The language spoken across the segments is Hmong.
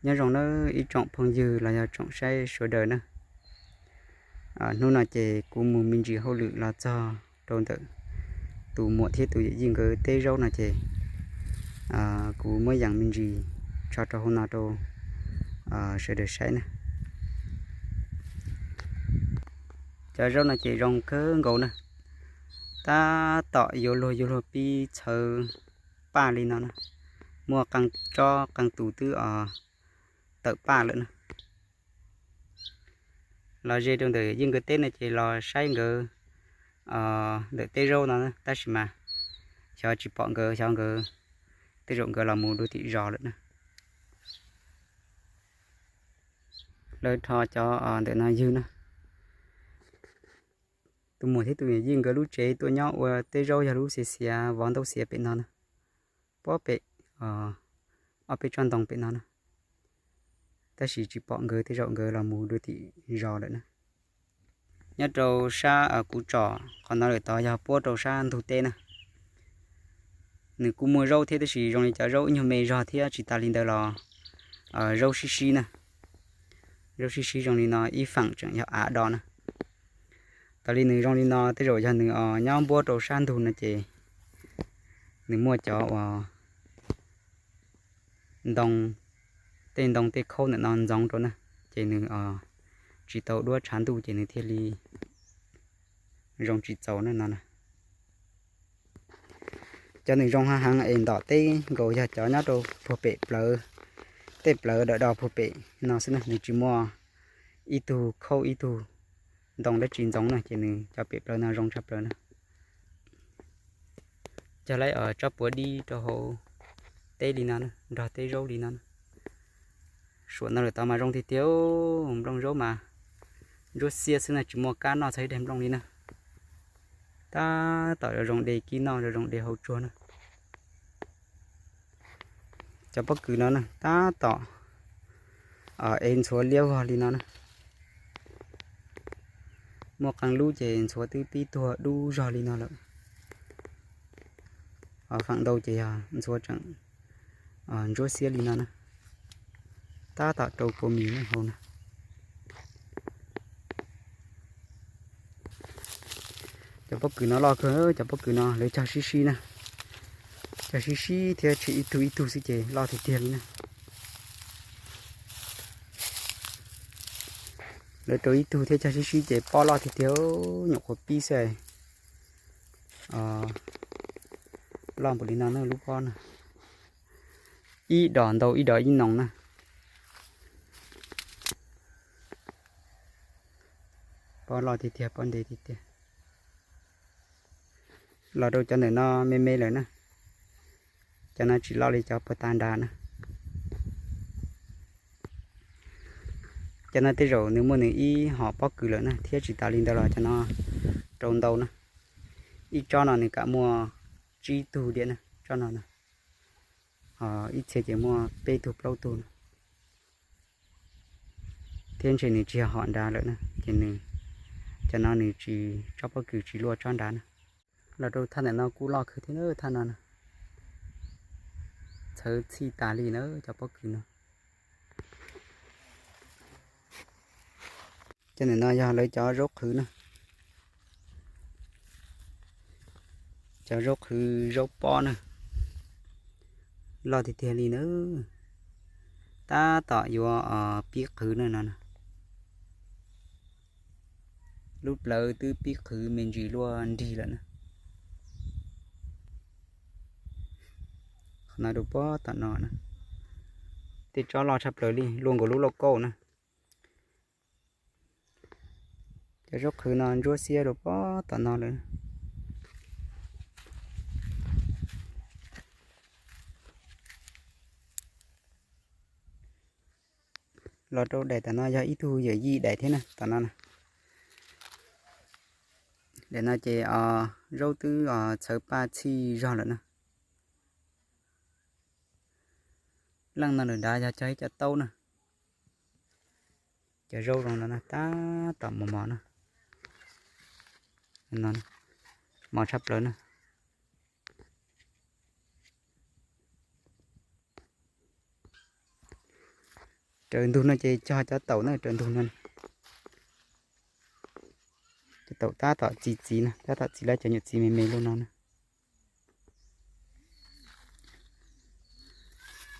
Nyob zoo nawb ib tsoom phooj ywg los yog tsoom saib sawv daws na. Hnub no ces kuv mus me ntsis hauj lwm los txog rau ntawm tus muam thiab tus yawm yij nkawd teb zaub no ces kuv muab yees me ntsis tso rau hauv no rau sawv daws saib na. Cov zaub no ces zoo kawg nkaus na, tab tom yuav luag yuav luag pib txhawv paj li no na, muaj qee tsob qee tus twb tawm paj lawm na. Los ze rau ntawm yij nkawd teb no ces los saib nkawd ntawm teb zaub no tab sis mas xyov tsis pom nkawd, xyov nkawd tej zaum nkawd los mus dua tim zos lawm na. Lawv rho cov ntawm no ywg na. Tus muam thiab tus yawm yij nkawd lub tsev tuaj nyob ua teb zaub yog lub xiav xiav vov ntaub xiav pem no na, puag pem ob peb tsob ntoo pem no na, tab sis tsis pom nkawd, tej zaum nkawd los mus dua tim zos lawm na. Nyob rau sab kuv tsom qhov no lawm tod yog puab rau sab ntug teb na. Nws kuj muaj zaub thiab tab sis zoo li cov zaub ib nyuag me zog thiab, tsis tas li ntawd los zaub sib sib na. Zaub sib sib zoo li no ib feem tseem yog av do na. Tas li nws zoo li no tej zaum yog nws nyob npuab rau sab ntug no ces nws muaj cov uas ntoo, tej ntoo tej khaub ntawm no ntxoov rau na, ces nws tsis tau duab tshav ntuj ces nws thiaj li zoo tsis txaus na no. Cov nws zoo heev es ntom teb nkaus yog cov nyob rau puag pem plawv, tej plawv dawm do puag pem no xwb na, nws tsis muaj ib tug khaub ib tug ntoo dab tsi ntxoov na, ces nws cov pem plawv no zoo tshaj plaws na. Cog laib tsob puav dib rau hauv teb li no, nrog teb zaub li no. Suam no lawm tod mas zoo tiag tiag, nplooj zaub mas ntsuab xiab xwb na, tsis muaj kab noj txog ib daig nplooj li na. Tab tom zoo de kib noj, zoo de hau tsuag na. Cov pob kws no na tab tom ev ntxhuav liab vog li no na. Muaj qee lub ces ntxhuav twb pib tuag dub zog li no lawm. Feem ntau ces yog ntxhuav tseem ntsuab xiab li no na, tab tom rau kua mis hauv na. Cov pob kws no loj kawg, cov pob kws no lawv cog sib sib na, cog sib sib thiab tshem ib tug ib tug xwb ces loj tiag tiag li na. Lawv rau ib tug thiab cog sib sib ces pob loj tiag tiag, nyuam qhuav pib xwb. Loj npaum li no na lub pob na, ib dos ntau ib dos ib noos na. Pob loj tiag tiag, pob ntev tiag tiag. Los rau cov ntawm no me me lawm na, cov no tsis loj li cov puag ta nrad na. Cov no tej zaum nws muaj nws ib hom pob kws lawm na, thiab tsis tas li ntawd los cov no rau ntau na. Ib tsob no nws kam muaj tsib tug diam na, tsob no na, ib txhia ces muaj peb tug plaub tug na. Thiab ntshe nws tsis yog hom nrad lawm na, ces nws, cov no nws tsis, tsob pob kws tsis luaj tsob nrad na. Los rau thaj ntawm no kuj loj kawg thiab, thaj no na, txhawv txhij tas li na cov pob kws no. Cov ntawm no yog lawv cov zaub qhwv na, cov zaub qhwv zaub pob na, loj tiag tiag li na, tab tom yuav pib qhwv na no. Lub plawv twb pib qhwv me ntsis luaj nrig lawm na. Qhov no rau pob tom no na, tej tsob loj tshaj plaws li, luaj nkaus lub lauj kaub na. Cov zaub qhwv no ntsuab xiab rau pob tom no lawm. Los rau daim tom no yog ib tug yawm yij daim thiab na, tom no na. Daim no ces zaub twb txhawv paj txhij zog lawm na. Leej no lawm nrad yog cog ib co taub na. Cov zaub zoo no na tab tom mos mos na. Mos tshaj plaws na. Raws ntug no ces cog cov taum na, raws ntug no. Cov taum tab tom txi txiv na, tab tom txi lawv cov nyuam txiv me me lub no na.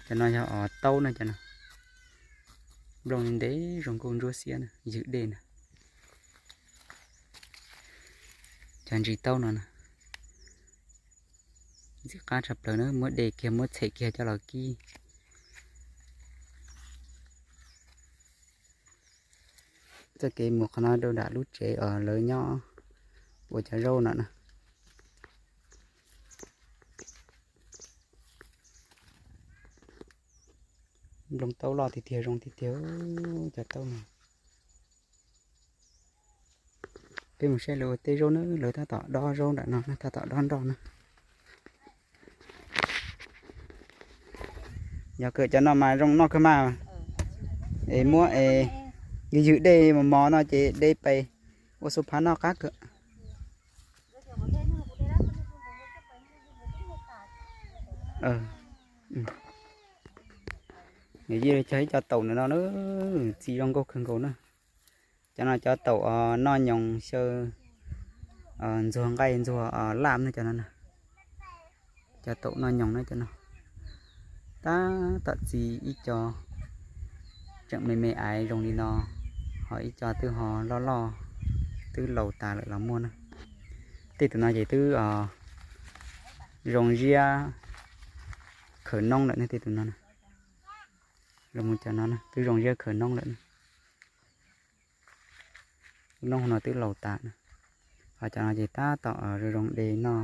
Cov no yog os taub na, cov no nplooj ntev zoo nkauj ntsuab xiab na, ywg dej na. Cov ntsis taub no na, ntxim qab tshaj plaws na, muab de kiag muab txhem kiag coj los kib. Txoj kev mus qhov no rau nram lub tsev os lawv nyob ua cov zaub no na. Nplooj taub loj tiag tiag zoo tiag tiag, cov taub no. Peb mus saib lawv ua tej zaub na, lawv tab tom dob zaub nram no, tab tom dob nroj na. Yog kawm cov no mas zoo noj kawg mas. Es muab es ywg dej mos mos no ces de pais ua xu phav noj qab kawg. Yog cog ib co taum ntawm no na, txi zoo nkauj kawg nkaus na. Cov no cov taum os noj nyoos xyaw ntxuag nqaij ntxuag laj na cov no. Cov taum noj nyoos na cov no. Tab tom txi ib co tseem me me aiv zoo li no, ho ib co twb ho loj loj, twb laus tas lawm los muaj na. Tej tus no ces twb zoo ziab khaws noob lawm ne, tej tus no. Los mus cov no twb zoo ziab khaws noob lawm ne. Lub noob no twb laus tas na. Ho cov no ces tab tom zoo zoo de noj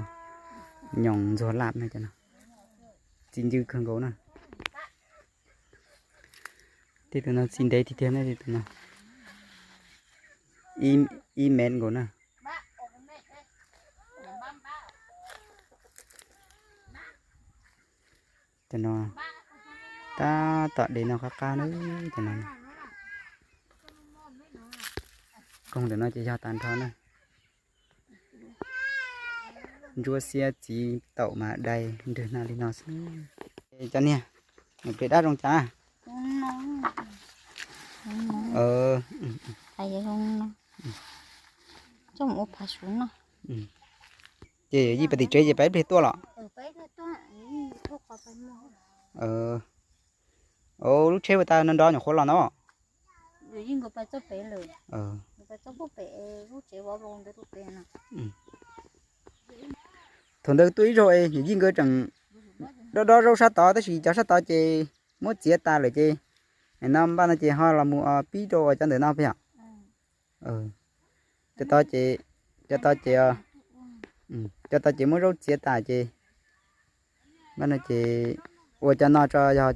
nyoos ntxuag laj na cov no. Txi ncw kawg nkaus na. Tej tus no txi ntev tiag tiag na, tej tus no ib mev nkaus na. Cov no tab tom de noj qab qab na, cov no. Koog ntawm no ces yog tag nrho na. Ntsuab xiab txiv taum mas dai nrwg na li no xwb. Cov niag, nws pem dab zoo cas? Ces yij pais tim tsev ces pais ib pliag tuaj los? Lub tsheb ua tas no nrov nyuam qhuav los no. Thaum ntawd tuaj ib zaug es yij nkawd tseem dob dob zaub sab tod tab sis cov sab tod ces muab txiav tas lawm ces no npaj no ces ho los mus pib rau cov ntawm no peb yom. Cov tod ces, cov tod ces, cov tod ces muab zaub txiav tas ces npaj no ces ua cov no tso, yog ua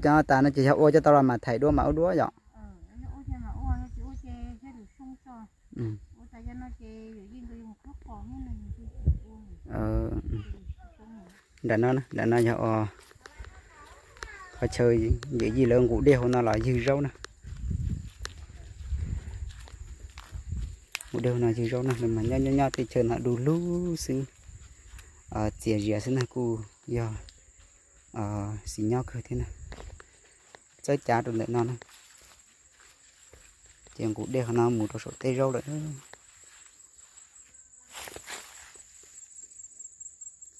cov no tas no ces yog ua cov tod los mam thaim dua mam ua dua yom. Nram no, nram no yog qhov chaw yawm yij lawv nqus dej hauv no los ywg zaub na. Nqus dej hauv no ywg zaub na, mas nyob nyob nyob tej chaw no du lug xwb, txias zias xwb na, kuj yog xis nyob kawg thiab na. Txawb cav rau ntawm no na, ces nqus dej qhov no mus rau saum tej zaub lawm.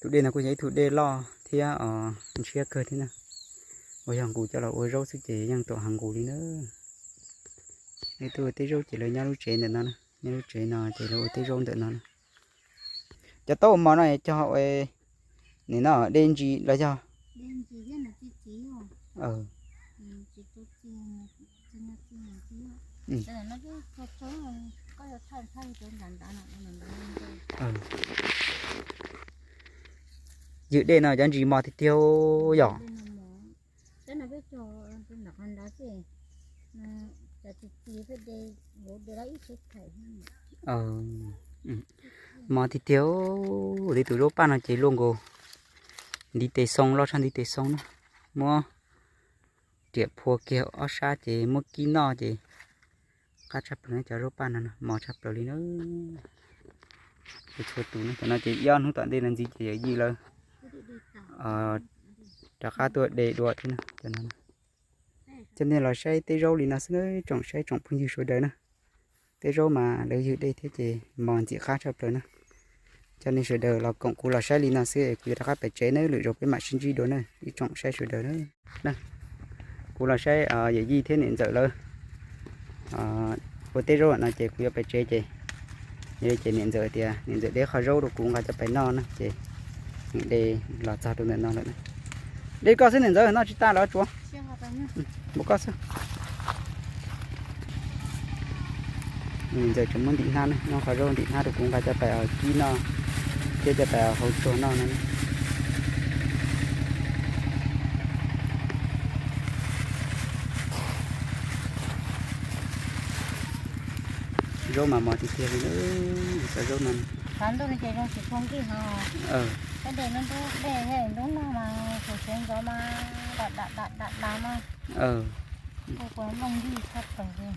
Tus dej no kuj yog ib tug dej loj thiab os ntshiab kawg thiab na. Uas yog nqus coj los ua zaub xwb ces yeej tuam heev nqus li na. Leej twg ua tej zaub ces lawv nyob lub tsev ntawm no, nyob lub tsev no ces lawv ua tej zaub ntawm no na. Cov taub ua mov no cog ua nim no de ntsis los yog? Ywg dej no cov ntsis mos tiag tiag yom. Mos tiag tiag, tej tus zaub paj no ces luaj nkaus ntiv tes xoo, loj tshaj ntiv tes xoo na. Muab riam phua kiag ob sab ces muab kib noj ces qab tshaj plaws na, cov zaub paj no mos tshaj plaws li na. Txhua tus na, cov no ces ib ob hnub tom ntej no ntxiv ces yawm yij lawv rov qab tuaj de dua thiab na, cov no. Coj nej los saib teb zaub li no xwb na, tsoom saib tsoom phooj ywg sawv daws na. Teb zaub mas lawv ywg dej thiab ces mos ntxim qab tshaj plaws na. Coj nej sawv daws los koom kuv los saib li no xwb es kuv yuav rov qab pem tsev na, lwm zaus peb mam sib ntsib dua na ib tsoom saib sawv daws na. Kuv los saib yawm yij thiab niam ntxawm lawv ua teb zaub no ces kuv yuav pem tsev ces, ces niam ntxawm tias niam ntxawm de qho zaub rau kuv nqa coj pem noj na ces de los txog rau ntawm no lawm. De koj xwb niam ntxawm, noj tsis tas los tsuav. Mus koj xwb. Niam ntxawm tseem muab ntim hnab na, noj qhov zaub ntim hnab rau kuv nqa coj pem kib noj thiab coj pem hauv tsua noj no. Zaub mas mos tiag tiag li, cov zaub no. Thaum ntuj no ces zoo tsis tshua nqig no. Tej dej nruab nrug, dej nruab nrug no mas kuv tsev ntxov mas dam dam dam dam no. Kuv kuv looj nqig tshaj plaws li.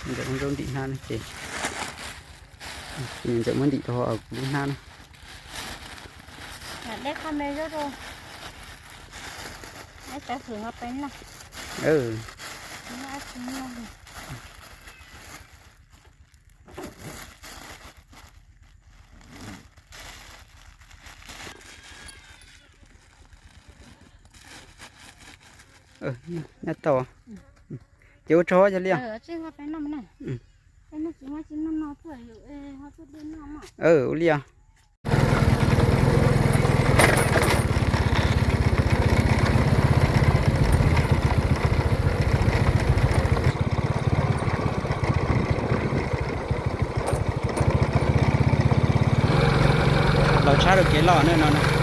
Ntxawm muab zaub ntim hnab no ces, ntxawm muab ntim rau hauv kuv lub hnab na. Dej qhov me zaub rau, cov hwm ho peb noj. Nyob tau. Ces ua tsaug yog li os. Ua li os. Los tshab rau kev loj na no.